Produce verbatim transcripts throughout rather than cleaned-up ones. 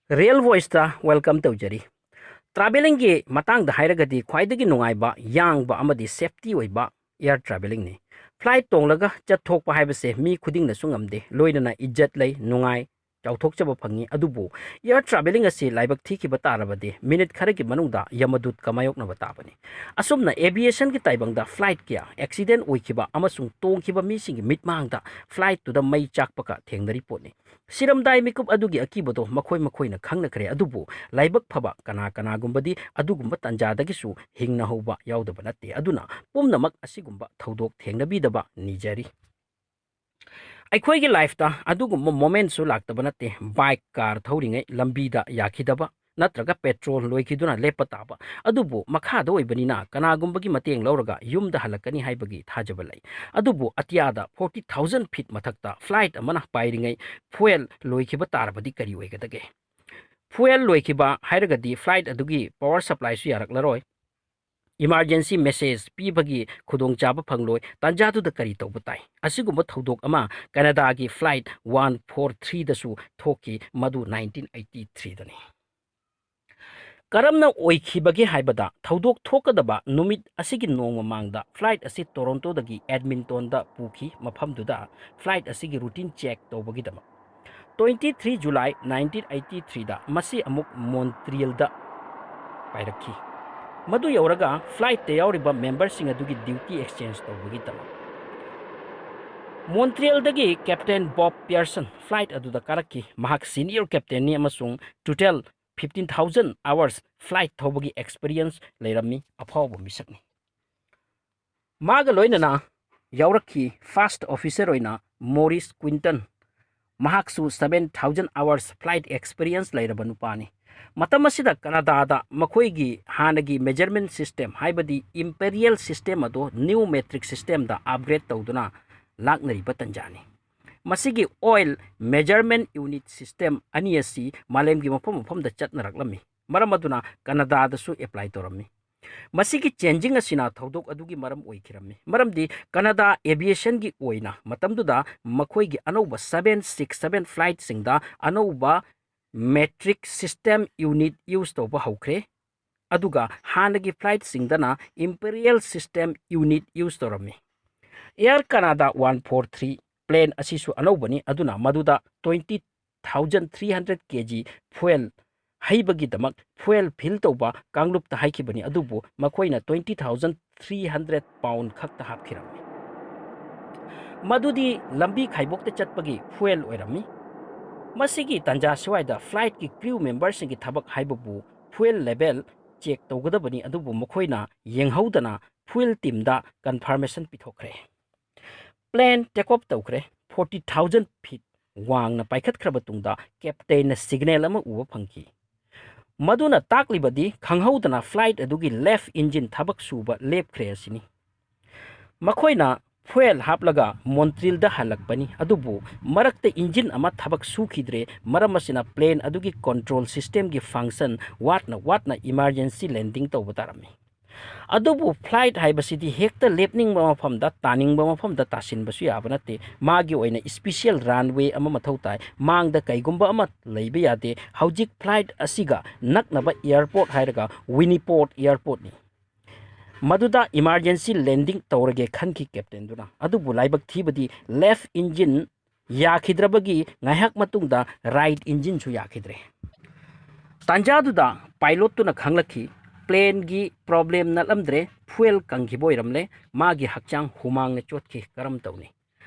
Real Voice-ꯇ welcome ꯇꯧꯖꯔꯤ꯫ Travelling-ꯒꯤ ꯃꯇꯥꯡꯗ ꯍꯥꯏꯔꯒꯗꯤ ꯈ꯭ꯋꯥꯏꯗꯒꯤ ꯅꯨꯡꯉꯥꯏꯕ, ꯌꯥꯡꯕ ꯑꯃꯗꯤ safety ꯑꯣꯏꯕ air travelling-ꯅꯤ꯫ Flight ꯇꯣꯡꯂꯒ ꯆꯠꯊꯣꯛꯄ ꯍꯥꯏꯕꯁꯦ ꯃꯤ ꯈꯨꯗꯤꯡꯅꯁꯨ ꯉꯝꯗꯦ, ꯂꯣꯏꯅꯅ ꯏꯖꯠ ꯂꯩ, ꯅꯨꯡꯉꯥꯏ, ꯆꯥꯎꯊꯣꯛꯆꯕ ꯐꯪꯉꯤ꯫ ꯑꯗꯨꯕꯨ air travelling ꯑꯁꯤ ꯂꯥꯏꯕꯛ ꯊꯤꯈꯤꯕ ꯇꯥꯔꯕꯗꯤ ꯃꯤꯅꯤꯠ ꯈꯔꯒꯤ ꯃꯅꯨꯡꯗ ꯌꯃꯗꯨꯠꯀ ꯃꯥꯌꯣꯛꯅꯕ ꯇꯥꯕꯅꯤ꯫ ꯑꯁꯨꯝꯅ aviation-ꯒꯤ ꯇꯥꯏꯕꯪꯗ flight ꯀꯌꯥ accident ꯑꯣꯏꯈꯤꯕ ꯑꯃꯁꯨꯡ ꯇꯣꯡꯈꯤꯕ ꯃꯤꯁꯤꯡꯒꯤ ꯃꯤꯠꯃꯥꯡꯗ flight-ꯇꯨꯗ ꯃꯩ ꯆꯥꯛꯄꯒ ꯊꯦꯡꯅꯔꯤ ꯄꯣꯠꯅꯤ꯫ ꯁꯤꯔꯝꯗꯥꯏ ꯃꯤꯀꯨꯞ ꯑꯗꯨꯒꯤ ꯑꯀꯤꯕꯗꯣ ꯃꯈꯣꯏ ꯃꯈꯣꯏꯅ ꯈꯪꯅꯈ꯭ꯔꯦ, ꯑꯗꯨꯕꯨ ꯂꯥꯏꯕꯛ ꯐꯕ ꯀꯅꯥ ꯀꯅꯥꯒꯨꯝꯕꯗꯤ ꯑꯗꯨꯒꯨꯝꯕ ꯇꯥꯟꯖꯥꯗꯒꯤꯁꯨ ꯍꯤꯡꯅ ꯍꯧꯕ ꯌꯥꯎꯗꯕ ꯅꯠꯇꯦ꯫ ꯑꯗꯨꯅ ꯄꯨꯝꯅꯃꯛ ꯑꯁꯤꯒꯨꯝꯕ ꯊꯧꯗꯣꯛ ꯊꯦꯡꯅꯕꯤꯗꯕ ꯅꯤꯖꯔꯤ꯫ ꯑꯩꯈꯣꯏꯒꯤ life-ꯇ ꯑꯗꯨꯒꯨꯝꯕ moment-ꯁꯨ ꯂꯥꯛꯇꯕ ꯅꯠꯇꯦ꯫ Bike, car ꯊꯧꯔꯤꯉꯩ ꯂꯝꯕꯤꯗ ꯌꯥꯈꯤꯗꯕ ꯅꯠꯇ꯭ꯔꯒ petrol ꯂꯣꯏꯈꯤꯗꯨꯅ ꯂꯦꯞꯄ ꯇꯥꯕ꯫ ꯑꯗꯨꯕꯨ ꯃꯈꯥꯗ ꯑꯣꯏꯕꯅꯤꯅ ꯀꯅꯥꯒꯨꯝꯕꯒꯤ ꯃꯇꯦꯡ ꯂꯧꯔꯒ ꯌꯨꯝꯗ ꯍꯜꯂꯛꯀꯅꯤ ꯍꯥꯏꯕꯒꯤ ꯊꯥꯖꯕ ꯂꯩ꯫ ꯑꯗꯨꯕꯨ ꯑꯇꯤꯌꯥꯗ forty thousand feet ꯃꯊꯛꯇ flight ꯑꯃꯅ ꯄꯥꯏꯔꯤꯉꯩ fuel ꯂꯣꯏꯈꯤꯕ ꯇꯥꯔꯕꯗꯤ ꯀꯔꯤ ꯑꯣꯏꯒꯗꯒꯦ? Fuel ꯂꯣꯏꯈꯤꯕ ꯍꯥꯏꯔꯒꯗꯤ flight ꯑꯗꯨꯒꯤ power supply-ꯁꯨ ꯌꯥꯔꯛꯂꯔꯣꯏ꯫ Emergency message ꯄꯤꯕꯒꯤ ꯈꯨꯗꯣꯡꯆꯥꯕ ꯐꯪꯂꯣꯏ꯫ ꯇꯥꯟꯖꯥꯗꯨꯗ ꯀꯔꯤ ꯇꯧꯕ ꯇꯥꯏ? ꯑꯁꯤꯒꯨꯝꯕ ꯊꯧꯗꯣꯛ ꯑꯃ ꯀꯅꯥꯗꯥꯒꯤ flight one four three-ꯗꯁꯨ ꯊꯣꯛꯈꯤ, ꯃꯗꯨ nineteen eighty three-ꯗꯅꯤ꯫ ꯀꯔꯝꯅ ꯑꯣꯏꯈꯤꯕꯒꯦ ꯍꯥꯏꯕꯗ, ꯊꯧꯗꯣꯛ ꯊꯣꯛꯀꯗꯕ ꯅꯨꯃꯤꯠ ꯑꯁꯤꯒꯤ ꯅꯣꯡꯃ ꯃꯃꯥꯡꯗ flight ꯑꯁꯤ Toronto-ꯗꯒꯤ Edmonton-ꯗ ꯄꯨꯈꯤ, ꯃꯐꯝꯗꯨꯗ flight ꯑꯁꯤꯒꯤ routine check ꯇꯧꯕꯒꯤꯗꯃꯛ꯫ Twenty three July nineteen eighty three-ꯗ ꯃꯁꯤ ꯑꯃꯨꯛ Montreal-ꯗ ꯄꯥꯏꯔꯛꯈꯤ꯫ ꯃꯗꯨ ꯌꯧꯔꯒ flight-ꯇ ꯌꯥꯎꯔꯤꯕ member-ꯁꯤꯡ ꯑꯗꯨꯒꯤ duty exchange ꯇꯧꯕꯒꯤꯗꯃꯛ꯫ Montreal-ꯗꯒꯤ Captain Bob Pearson flight ꯑꯗꯨꯗ ꯀꯥꯔꯛꯈꯤ꯫ ꯃꯍꯥꯛ senior captain-ꯅꯤ ꯑꯃꯁꯨꯡ total fifteen thousand hours flight ꯊꯧꯕꯒꯤ experience ꯂꯩꯔꯝꯃꯤ, ꯑꯐꯥꯎꯕ ꯃꯤꯁꯛꯅꯤ꯫ ꯃꯥꯒ ꯂꯣꯏꯅꯅ ꯌꯥꯎꯔꯛꯈꯤ first officer ꯑꯣꯏꯅ Maurice Quinton꯫ ꯃꯍꯥꯛꯁꯨ seven thousand hours flight experience ꯂꯩꯔꯕ ꯅꯨꯄꯥꯅꯤ꯫ ꯃꯇꯝ ꯑꯁꯤꯗ ꯀꯅꯥꯗꯥꯗ ꯃꯈꯣꯏꯒꯤ ꯍꯥꯟꯅꯒꯤ measurement system, ꯍꯥꯏꯕꯗꯤ imperial system ꯑꯗꯨ new metric system-ꯗ upgrade ꯇꯧꯗꯨꯅ ꯂꯥꯛꯅꯔꯤꯕ ꯇꯟꯖꯥꯅꯤ꯫ ꯃꯁꯤꯒꯤ oil measurement unit system ꯑꯅꯤ ꯑꯁꯤ ꯃꯥꯂꯦꯝꯒꯤ ꯃꯐꯝ ꯃꯐꯝꯗ ꯆꯠꯅꯔꯛꯂꯝꯃꯤ, ꯃꯔꯝ ꯑꯗꯨꯅ ꯀꯅꯥꯗꯥꯗꯁꯨ apply ꯇꯧꯔꯝꯃꯤ꯫ ꯃꯁꯤꯒꯤ changing ꯑꯁꯤꯅ ꯊꯧꯗꯣꯛ ꯑꯗꯨꯒꯤ ꯃꯔꯝ ꯑꯣꯏꯈꯤꯔꯝꯃꯤ, ꯃꯔꯝꯗꯤ ꯀꯅꯥꯗꯥ aviation-ꯒꯤ ꯑꯣꯏꯅ ꯃꯇꯝꯗꯨꯗ ꯃꯈꯣꯏꯒꯤ ꯑꯅꯧꯕ seven six seven flight-ꯁꯤꯡꯗ ꯑꯅꯧꯕ metric system unit use ꯇꯧꯕ ꯍꯧꯈ꯭ꯔꯦ꯫ ꯑꯗꯨꯒ ꯍꯥꯟꯅꯒꯤ flightꯁꯤꯡꯗꯅ imperial system unit use ꯇꯧꯔꯝꯃꯤ꯫ Air Canada one four three plane ꯑꯁꯤꯁꯨ ꯑꯅꯧꯕꯅꯤ, ꯑꯗꯨꯅ ꯃꯗꯨꯗ twenty thousand three hundred K G fuel ꯍꯩꯕꯒꯤꯗꯃꯛ fuel fill ꯇꯧꯕ ꯀꯥꯡꯂꯨꯞꯇ ꯍꯥꯏꯈꯤꯕꯅꯤ, ꯑꯗꯨꯕꯨ ꯃꯈꯣꯏꯅ twenty thousand three hundred pound ꯈꯛꯇ ꯍꯥꯞꯈꯤꯔꯝꯃꯤ꯫ ꯃꯗꯨꯗꯤ ꯂꯝꯕꯤ ꯈꯥꯏꯕꯣꯛꯇ ꯆꯠꯄꯒꯤ fuel ꯑꯣꯏꯔꯝꯃꯤ꯫ ꯃꯁꯤꯒꯤ ꯇꯥꯟꯖꯥ ꯁ꯭ꯋꯥꯏꯗ flightꯀꯤ crew memberꯁꯤꯡꯒꯤ ꯊꯕꯛ ꯍꯥꯏꯕꯕꯨ fuel level check ꯇꯧꯒꯗꯕꯅꯤ, ꯑꯗꯨꯕꯨ ꯃꯈꯣꯏꯅ ꯌꯦꯡꯍꯧꯗꯅ fuel teamꯗ confirmation ꯄꯤꯊꯣꯛꯈ꯭ꯔꯦ꯫ Plane take off ꯇꯧꯈ꯭ꯔꯦ꯫ Forty thousand feet ꯋꯥꯡꯅ ꯄꯥꯏꯈꯠꯈ꯭ꯔꯕ ꯇꯨꯡꯗ captainꯅ signal ꯑꯃ ꯎꯕ ꯐꯪꯈꯤ꯫ ꯃꯗꯨꯅ ꯇꯥꯛꯂꯤꯕꯗꯤ ꯈꯪꯍꯧꯗꯅ flight ꯑꯗꯨꯒꯤ left engine ꯊꯕꯛ ꯁꯨꯕ ꯂꯦꯞꯈ꯭ꯔꯦ ꯑꯁꯤꯅꯤ꯫ ꯃꯈꯣꯏꯅ fuel ꯍꯥꯞꯂꯒ Montrealꯗ ꯍꯜꯂꯛꯄꯅꯤ, ꯑꯗꯨꯕꯨ ꯃꯔꯛꯇ engine ꯑꯃ ꯊꯕꯛ ꯁꯨꯈꯤꯗ꯭ꯔꯦ꯫ ꯃꯔꯝ ꯑꯁꯤꯅ plane ꯑꯗꯨꯒꯤ control systemꯒꯤ function ꯋꯥꯠꯅ ꯋꯥꯠꯅ emergency landing ꯇꯧꯕ ꯇꯥꯔꯝꯃꯤ꯫ ꯑꯗꯨꯕꯨ flight ꯍꯥꯏꯕꯁꯤꯗꯤ ꯍꯦꯛꯇ ꯂꯦꯞꯅꯤꯡꯕ ꯃꯐꯝꯗ, ꯇꯥꯅꯤꯡꯕ ꯃꯐꯝꯗ ꯇꯥꯁꯤꯟꯕꯁꯨ ꯌꯥꯕ ꯅꯠꯇꯦ꯫ ꯃꯥꯒꯤ ꯑꯣꯏꯅ special runway ꯑꯃ ꯃꯊꯧ ꯇꯥꯏ꯫ ꯃꯥꯡꯗ ꯀꯩꯒꯨꯝꯕ ꯑꯃ ꯂꯩꯕ ꯌꯥꯗꯦ꯫ ꯍꯧꯖꯤꯛ flight ꯑꯁꯤꯒ ꯅꯛꯅꯕ airport ꯍꯥꯏꯔꯒ Winnipeg airportꯅꯤ꯫ ꯃꯗꯨꯗ emergency landing ꯇꯧꯔꯒꯦ ꯈꯟꯈꯤ captainꯗꯨꯅ꯫ ꯑꯗꯨꯕꯨ ꯂꯥꯏꯕꯛ ꯊꯤꯕꯗꯤ left engine ꯌꯥꯈꯤꯗ꯭ꯔꯕꯒꯤ ꯉꯥꯏꯍꯥꯛ ꯃꯇꯨꯡꯗ right engineꯁꯨ ꯌꯥꯈꯤꯗ꯭ꯔꯦ꯫ ꯇꯥꯟꯖꯥꯗꯨꯗ pilotꯇꯨꯅ ꯈꯪꯂꯛꯈꯤ, planeꯒꯤ problem ꯅꯠꯂꯝꯗ꯭ꯔꯦ, fuel ꯀꯪꯈꯤꯕ ꯑꯣꯏꯔꯝꯂꯦ, ꯃꯥꯒꯤ ꯍꯛꯆꯥꯡ ꯍꯨꯃꯥꯡꯅ ꯆꯣꯠꯈꯤ꯫ ꯀꯔꯝ ꯇꯧꯅꯤ?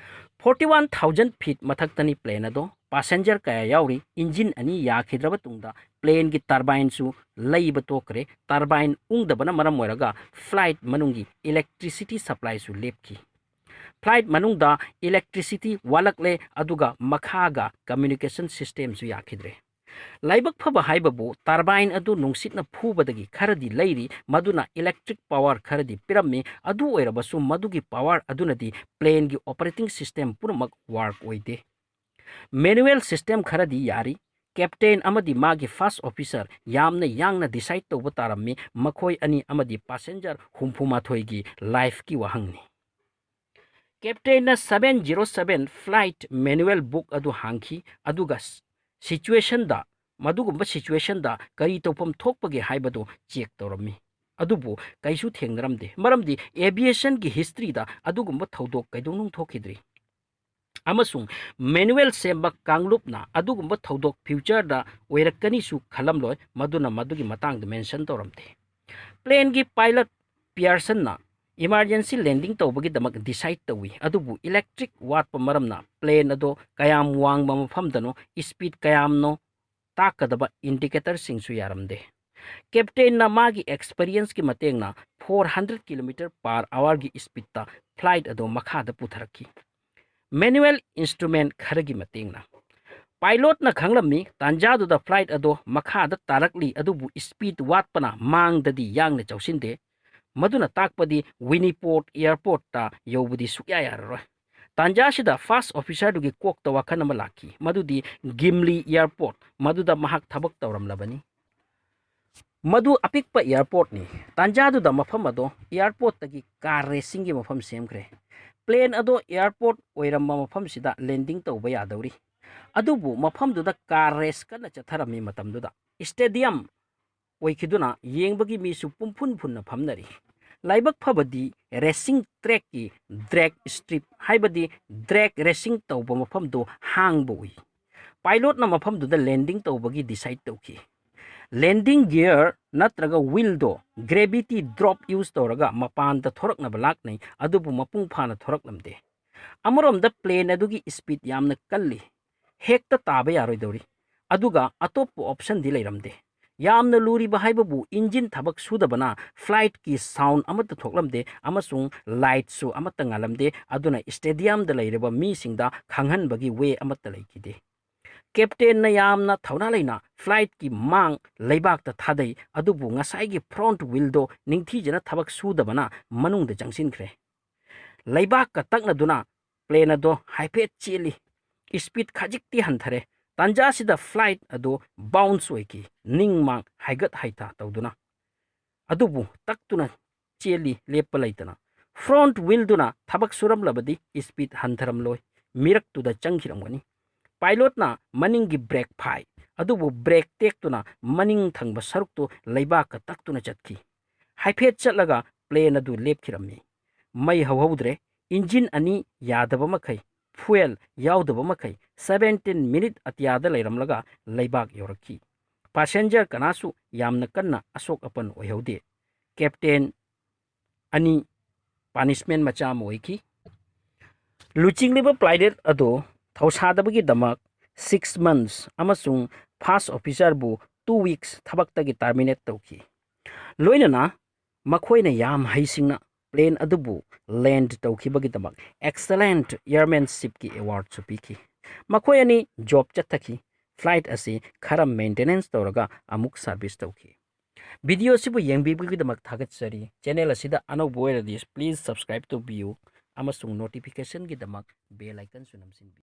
Forty one thousand feet ꯃꯊꯛꯇꯅꯤ plane ꯑꯗꯣ꯫ Passenger ꯀꯌꯥ ꯌꯥꯎꯔꯤ? Engine ꯑꯅꯤ ꯌꯥꯈꯤꯗ꯭ꯔꯕ ꯇꯨꯡꯗ planeꯒꯤ turbineꯁꯨ ꯂꯩꯕ ꯇꯣꯛꯈ꯭ꯔꯦ꯫ Turbine ꯎꯪꯗꯕꯅ ꯃꯔꯝ ꯑꯣꯏꯔꯒ flight ꯃꯅꯨꯡꯒꯤ electricity supplyꯁꯨ ꯂꯦꯞꯈꯤ꯫ Flight ꯃꯅꯨꯡꯗ electricity ꯋꯥꯠꯂꯛꯂꯦ, ꯑꯗꯨꯒ ꯃꯈꯥꯒ communication systemꯁꯨ ꯌꯥꯈꯤꯗ꯭ꯔꯦ꯫ ꯂꯥꯏꯕꯛ ꯐꯕ ꯍꯥꯏꯕꯕꯨ turbine ꯑꯗꯨ ꯅꯨꯡꯁꯤꯠꯅ ꯐꯨꯕꯗꯒꯤ ꯈꯔꯗꯤ ꯂꯩꯔꯤ, ꯃꯗꯨꯅ electric power ꯈꯔꯗꯤ ꯄꯤꯔꯝꯃꯤ꯫ ꯑꯗꯨ ꯑꯣꯏꯔꯕꯁꯨ ꯃꯗꯨꯒꯤ power ꯑꯗꯨꯅꯗꯤ planeꯒꯤ operating system ꯄꯨꯝꯅꯃꯛ work ꯑꯣꯏꯗꯦ꯫ Manual system ꯈꯔꯗꯤ ꯌꯥꯔꯤ꯫ Captain ꯑꯃꯗꯤ ꯃꯥꯒꯤ first officer ꯌꯥꯝꯅ ꯌꯥꯡꯅ decide ꯇꯧꯕ ꯇꯥꯔꯝꯃꯤ꯫ ꯃꯈꯣꯏ ꯑꯅꯤ ꯑꯃꯗꯤ passenger ꯍꯨꯝꯐꯨ ꯃꯥꯊꯣꯏꯒꯤ lifeꯀꯤ ꯋꯥꯍꯪꯅꯤ꯫ Captainꯅ seven zero seven flight manual book ꯑꯗꯨ ꯍꯥꯡꯈꯤ, ꯑꯗꯨꯒ ꯁ-, situationꯗ ꯃꯗꯨꯒꯨꯝꯕ ꯁꯤꯆꯨꯋꯦꯁꯟꯗ ꯀꯔꯤ ꯇꯧꯐꯝ ꯊꯣꯛꯄꯒꯦ ꯍꯥꯏꯕꯗꯨ ꯆꯦꯛ ꯇꯧꯔꯝꯃꯤ꯫ ꯑꯗꯨꯕꯨ ꯀꯩꯁꯨ ꯊꯦꯡꯅꯔꯝꯗꯦ, ꯃꯔꯝꯗꯤ ꯑꯦꯚꯤꯌꯦꯁꯟꯒꯤ ꯍꯤꯁꯇ꯭ꯔꯤꯗ ꯑꯗꯨꯒꯨꯝꯕ ꯊꯧꯗꯣꯛ ꯀꯩꯗꯧꯅꯨꯡ ꯊꯣꯛꯈꯤꯗ꯭ꯔꯤ꯫ ꯑꯃꯁꯨꯡ ꯃꯦꯅꯨꯋꯦꯜ ꯁꯦꯝꯕ ꯀꯥꯡꯂꯨꯞꯅ ꯑꯗꯨꯒꯨꯝꯕ ꯊꯧꯗꯣꯛ ꯐ꯭ꯌꯨꯆꯔꯗ ꯑꯣꯏꯔꯛꯀꯅꯤꯁꯨ ꯈꯜꯂꯝꯂꯣꯏ, ꯃꯗꯨꯅ ꯃꯗꯨꯒꯤ ꯃꯇꯥꯡꯗ ꯃꯦꯟꯁꯟ ꯇꯧꯔꯝꯗꯦ꯫ ꯄ꯭ꯂꯦꯟꯒꯤ ꯄꯥꯏꯂꯠ ꯄꯤꯌꯔꯁꯟꯅ ꯏꯃꯥꯔꯖꯦꯟꯁꯤ ꯂꯦꯟꯗꯤꯡ ꯇꯧꯕꯒꯤꯗꯃꯛ ꯗꯤꯁꯥꯏꯠ ꯇꯧꯏ, ꯑꯗꯨꯕꯨ ꯏꯂꯦꯛꯇ꯭ꯔꯤꯛ ꯋꯥꯠꯄ ꯃꯔꯝꯅ ꯄ꯭ꯂꯦꯟ ꯑꯗꯣ ꯀꯌꯥꯝ ꯋꯥꯡꯕ ꯃꯐꯝꯗꯅꯣ, ꯏꯁꯄꯤꯠ ꯀꯌꯥꯝꯅꯣ ꯇꯥꯛꯀꯗꯕ ꯏꯟꯗꯤꯀꯦꯇꯔꯁꯤꯡꯁꯨ ꯌꯥꯔꯝꯗꯦ꯫ ꯀꯦꯞꯇꯦꯟꯅ ꯃꯥꯒꯤ ꯑꯦꯛꯁꯄꯔꯤꯌꯦꯟꯁꯀꯤ ꯃꯇꯦꯡꯅ four hundred kilometer per hourꯒꯤ ꯏꯁꯄꯤꯠꯇ ꯐ꯭ꯂꯥꯏꯠ ꯑꯗꯨ ꯃꯈꯥꯗ ꯄꯨꯊꯔꯛꯈꯤ꯫ ꯃꯦꯅꯨꯋꯦꯜ ꯏꯟꯁꯇ꯭ꯔꯨꯃꯦꯟ ꯈꯔꯒꯤ ꯃꯇꯦꯡꯅ ꯄꯥꯏꯂꯣꯠꯅ ꯈꯪꯂꯝꯃꯤ, ꯇꯥꯟꯖꯥꯗꯨꯗ ꯐ꯭ꯂꯥꯏꯠ ꯑꯗꯨ ꯃꯈꯥꯗ ꯇꯥꯔꯛꯂꯤ, ꯑꯗꯨꯕꯨ ꯏꯁꯄꯤꯠ ꯋꯥꯠꯄꯅ ꯃꯥꯡꯗꯗꯤ ꯌꯥꯡꯅ ꯆꯧꯁꯤꯟꯗꯦ꯫ ꯃꯗꯨꯅ ꯇꯥꯛꯄꯗꯤ ꯋꯤꯅꯤꯄꯣꯔꯠ ꯑꯦꯌꯔꯄꯣꯔꯠꯇ ꯌꯧꯕꯗꯤ ꯁꯨꯛꯌꯥ ꯌꯥꯔꯔꯣꯏ꯫ ꯇꯥꯟꯖꯥꯁꯤꯗ ꯐꯥꯔꯁ ꯑꯣꯐꯤꯁꯔꯗꯨꯒꯤ ꯀꯣꯛꯇ ꯋꯥꯈꯜ ꯑꯃ ꯂꯥꯛꯈꯤ, ꯃꯗꯨꯗꯤ ꯒꯤꯝꯂꯤ ꯑꯦꯌꯔꯄꯣꯔꯠ, ꯃꯗꯨꯗ ꯃꯍꯥꯛ ꯊꯕꯛ ꯇꯧꯔꯝꯂꯕꯅꯤ꯫ ꯃꯗꯨ ꯑꯄꯤꯛꯄ ꯑꯦꯌꯔꯄꯣꯔꯠꯅꯤ꯫ ꯇꯥꯟꯖꯥꯗꯨꯗ ꯃꯐꯝ ꯑꯗꯣ ꯑꯦꯌꯔꯄꯣꯔꯠꯇꯒꯤ ꯀꯥꯔ ꯔꯦꯁꯤꯡꯒꯤ ꯃꯐꯝ ꯁꯦꯝꯈ꯭ꯔꯦ꯫ ꯄ꯭ꯂꯦꯟ ꯑꯗꯣ ꯑꯦꯌꯔꯄꯣꯔꯠ ꯑꯣꯏꯔꯝꯕ ꯃꯐꯝꯁꯤꯗ ꯂꯦꯟꯗꯤꯡ ꯇꯧꯕ ꯌꯥꯗꯧꯔꯤ꯫ ꯑꯗꯨꯕꯨ ꯃꯐꯝꯗꯨꯗ ꯀꯥꯔ ꯔꯦꯁ ꯀꯟꯅ ꯆꯠꯊꯔꯝꯃꯤ ꯃꯇꯝꯗꯨꯗ ꯁ꯭ꯇꯦꯗꯤꯌꯝ ꯑꯣꯏꯈꯤꯗꯨꯅ ꯌꯦꯡꯕꯒꯤ ꯃꯤꯁꯨ ꯄꯨꯝꯐꯨꯟ ꯐꯨꯟꯅ ꯐꯝꯅꯔꯤ꯫ ꯂꯥꯏꯕꯛ ꯐꯕꯗꯤ ꯔꯦꯁꯤꯡ ꯇ꯭ꯔꯦꯛꯀꯤ ꯗ꯭ꯔꯦꯛ ꯁ꯭ꯇ꯭ꯔꯤꯞ, ꯍꯥꯏꯕꯗꯤ ꯗ꯭ꯔꯦꯛ ꯔꯦꯁꯤꯡ ꯇꯧꯕ ꯃꯐꯝꯗꯨ ꯍꯥꯡꯕ ꯎꯏ꯫ ꯄꯥꯏꯂꯣꯠꯅ ꯃꯐꯝꯗꯨꯗ ꯂꯦꯟꯗꯤꯡ ꯇꯧꯕꯒꯤ ꯗꯤꯁꯥꯏꯠ ꯇꯧꯈꯤ꯫ ꯂꯦꯟꯗꯤꯡ ꯒꯤꯌꯔ ꯅꯠꯇ꯭ꯔꯒ ꯋꯤꯜꯗꯣ ꯒ꯭ꯔꯦꯚꯤꯇꯤ ꯗ꯭ꯔꯣꯞ ꯌꯨꯁ ꯇꯧꯔꯒ ꯃꯄꯥꯟꯗ ꯊꯣꯔꯛꯅꯕ ꯂꯥꯛꯅꯩ, ꯑꯗꯨꯕꯨ ꯃꯄꯨꯡ ꯐꯥꯅ ꯊꯣꯔꯛꯂꯝꯗꯦ꯫ ꯑꯃꯔꯣꯝꯗ ꯄ꯭ꯂꯦꯟ ꯑꯗꯨꯒꯤ ꯁ꯭ꯄꯤꯠ ꯌꯥꯝꯅ ꯀꯜꯂꯤ, ꯍꯦꯛꯇ ꯇꯥꯕ ꯌꯥꯔꯣꯏꯗꯧꯔꯤ꯫ ꯑꯗꯨꯒ ꯑꯇꯣꯞꯄ ꯑꯣꯞꯁꯟꯗꯤ ꯂꯩꯔꯝꯗꯦ꯫ ꯌꯥꯝꯅ ꯂꯨꯔꯤꯕ ꯍꯥꯏꯕꯕꯨ ꯏꯟꯖꯤꯟ ꯊꯕꯛ ꯁꯨꯗꯕꯅ ꯐ꯭ꯂꯥꯏꯠꯀꯤ ꯁꯥꯎꯟ ꯑꯃꯠꯇ ꯊꯣꯛꯂꯝꯗꯦ ꯑꯃꯁꯨꯡ ꯂꯥꯏꯠꯁꯨ ꯑꯃꯠꯇ ꯉꯥꯜꯂꯝꯗꯦ, ꯑꯗꯨꯅ ꯁ꯭ꯇꯦꯗꯤꯌꯝꯗ ꯂꯩꯔꯤꯕ ꯃꯤꯁꯤꯡꯗ ꯈꯪꯍꯟꯕꯒꯤ ꯋꯦ ꯑꯃꯠꯇ ꯂꯩꯈꯤꯗꯦ꯫ ꯀꯦꯞꯇꯦꯟꯅ ꯌꯥꯝꯅ ꯊꯧꯅꯥ ꯂꯩꯅ ꯐ꯭ꯂꯥꯏꯠꯀꯤ ꯃꯥꯡ ꯂꯩꯕꯥꯛꯇ ꯊꯥꯗꯩ, ꯑꯗꯨꯕꯨ ꯉꯁꯥꯏꯒꯤ ꯐ꯭ꯔꯣꯟꯠ ꯋꯤꯜꯗꯣ ꯅꯤꯡꯊꯤꯖꯅ ꯊꯕꯛ ꯁꯨꯗꯕꯅ ꯃꯅꯨꯡꯗ ꯆꯪꯁꯤꯟꯈ꯭ꯔꯦ꯫ ꯂꯩꯕꯥꯛꯀ ꯇꯛꯅꯗꯨꯅ ꯄ꯭ꯂꯦꯟ ꯑꯗꯣ ꯍꯥꯏꯐꯦꯠ ꯆꯦꯜꯂꯤ꯫ ꯁ꯭ꯄꯤꯠ ꯈꯖꯤꯛꯇꯤ ꯍꯟꯊꯔꯦ꯫ ꯇꯥꯟꯖꯥꯁꯤꯗ ꯐ꯭ꯂꯥꯏꯠ ꯑꯗꯨ ꯕꯥꯎꯟꯁ ꯑꯣꯏꯈꯤ, ꯅꯤꯡ ꯃꯥꯡ ꯍꯥꯏꯒꯠ ꯍꯥꯏꯊ ꯇꯧꯗꯨꯅ꯫ ꯑꯗꯨꯕꯨ ꯇꯛꯇꯨꯅ ꯆꯦꯜꯂꯤ, ꯂꯦꯞꯄ ꯂꯩꯇꯅ꯫ ꯐ꯭ꯔꯣꯟꯠ ꯋꯤꯜꯗꯨꯅ ꯊꯕꯛ ꯁꯨꯔꯝꯂꯕꯗꯤ ꯁ꯭ꯄꯤꯠ ꯍꯟꯊꯔꯝꯂꯣꯏ, ꯃꯤꯔꯛꯇꯨꯗ ꯆꯪꯈꯤꯔꯝꯒꯅꯤ꯫ ꯄꯥꯏꯂꯣꯠꯅ ꯃꯅꯤꯡꯒꯤ ꯕ꯭ꯔꯦꯛ ꯐꯥꯏ, ꯑꯗꯨꯕꯨ ꯕ꯭ꯔꯦꯛ ꯇꯦꯛꯇꯨꯅ ꯃꯅꯤꯡ ꯊꯪꯕ ꯁꯔꯨꯛꯇꯨ ꯂꯩꯕꯥꯛꯀ ꯇꯛꯇꯨꯅ ꯆꯠꯈꯤ꯫ ꯍꯥꯏꯐꯦꯠ ꯆꯠꯂꯒ ꯄ꯭ꯂꯦꯟ ꯑꯗꯨ ꯂꯦꯞꯈꯤꯔꯝꯃꯤ꯫ ꯃꯩ ꯍꯧꯍꯧꯗ꯭ꯔꯦ, ꯏꯟꯖꯤꯟ ꯑꯅꯤ ꯌꯥꯗꯕ ꯃꯈꯩ, ꯐ꯭ꯌꯨꯑꯦꯜ ꯌꯥꯎꯗꯕ ꯃꯈꯩ ꯁꯕꯦꯟꯇꯤꯟ ꯃꯤꯅꯤꯠ ꯑꯇꯤꯌꯥꯗ ꯂꯩꯔꯝꯂꯒ ꯂꯩꯕꯥꯛ ꯌꯧꯔꯛꯈꯤ꯫ ꯄꯥꯁꯦꯟꯖꯔ ꯀꯅꯥꯁꯨ ꯌꯥꯝꯅ ꯀꯟꯅ ꯑꯁꯣꯛ ꯑꯄꯟ ꯑꯣꯏꯍꯧꯗꯦ꯫ ꯀꯦꯞꯇꯦꯟ ꯑꯅꯤ ꯄꯥꯅꯤꯁꯃꯦꯟ ꯃꯆꯥ ꯑꯃ ꯑꯣꯏꯈꯤ꯫ ꯂꯨꯆꯤꯡꯂꯤꯕ ꯄꯥꯏꯂꯦꯠ ꯑꯗꯨ ꯊꯧꯁꯥꯗꯕꯒꯤꯗꯃꯛ ꯁꯤꯛꯁ ꯃꯟꯊꯁ ꯑꯃꯁꯨꯡ ꯐꯥꯔꯁ ꯑꯣꯐꯤꯁꯔꯕꯨ ꯇꯨ ꯋꯤꯛꯁ ꯊꯕꯛꯇꯒꯤ ꯇꯔꯃꯤꯅꯦꯠ ꯇꯧꯈꯤ꯫ ꯂꯣꯏꯅꯅ ꯃꯈꯣꯏꯅ ꯌꯥꯝ ꯍꯩꯁꯤꯡꯅ ꯄ꯭ꯂꯦꯟ ꯑꯗꯨꯕꯨ ꯂꯦꯟꯗ ꯇꯧꯈꯤꯕꯒꯤꯗꯃꯛ ꯑꯦꯛꯁꯂꯦꯟꯠ ꯑꯦꯌꯔꯃꯦꯟꯁꯤꯞꯀꯤ ꯑꯦꯋꯥꯔꯗꯁꯨ ꯄꯤꯈꯤ꯫ ꯃꯈꯣꯏ ꯑꯅꯤ ꯖꯣꯕ ꯆꯠꯊꯈꯤ꯫ ꯐ꯭ꯂꯥꯏꯠ ꯑꯁꯤ ꯈꯔ ꯃꯦꯟꯇꯦꯅꯦꯟꯁ ꯇꯧꯔꯒ ꯑꯃꯨꯛ ꯁꯥꯔꯚꯤꯁ ꯇꯧꯈꯤ꯫ ꯚꯤꯗꯤꯑꯣ ꯑꯁꯤꯕꯨ ꯌꯦꯡꯕꯤꯕꯒꯤꯗꯃꯛ ꯊꯥꯒꯠꯆꯔꯤ꯫ ꯆꯦꯅꯦꯜ ꯑꯁꯤꯗ ꯑꯅꯧꯕ ꯑꯣꯏꯔꯗꯤ please subscribe ꯇꯧꯕꯤꯌꯨ ꯑꯃꯁꯨꯡ ꯅꯣꯇꯤꯐꯤꯀꯦꯁꯟꯒꯤꯗꯃꯛ ꯕꯦꯜ ꯑꯥꯏꯀꯟꯁꯨ ꯅꯝꯁꯤꯟꯕꯤꯌꯨ꯫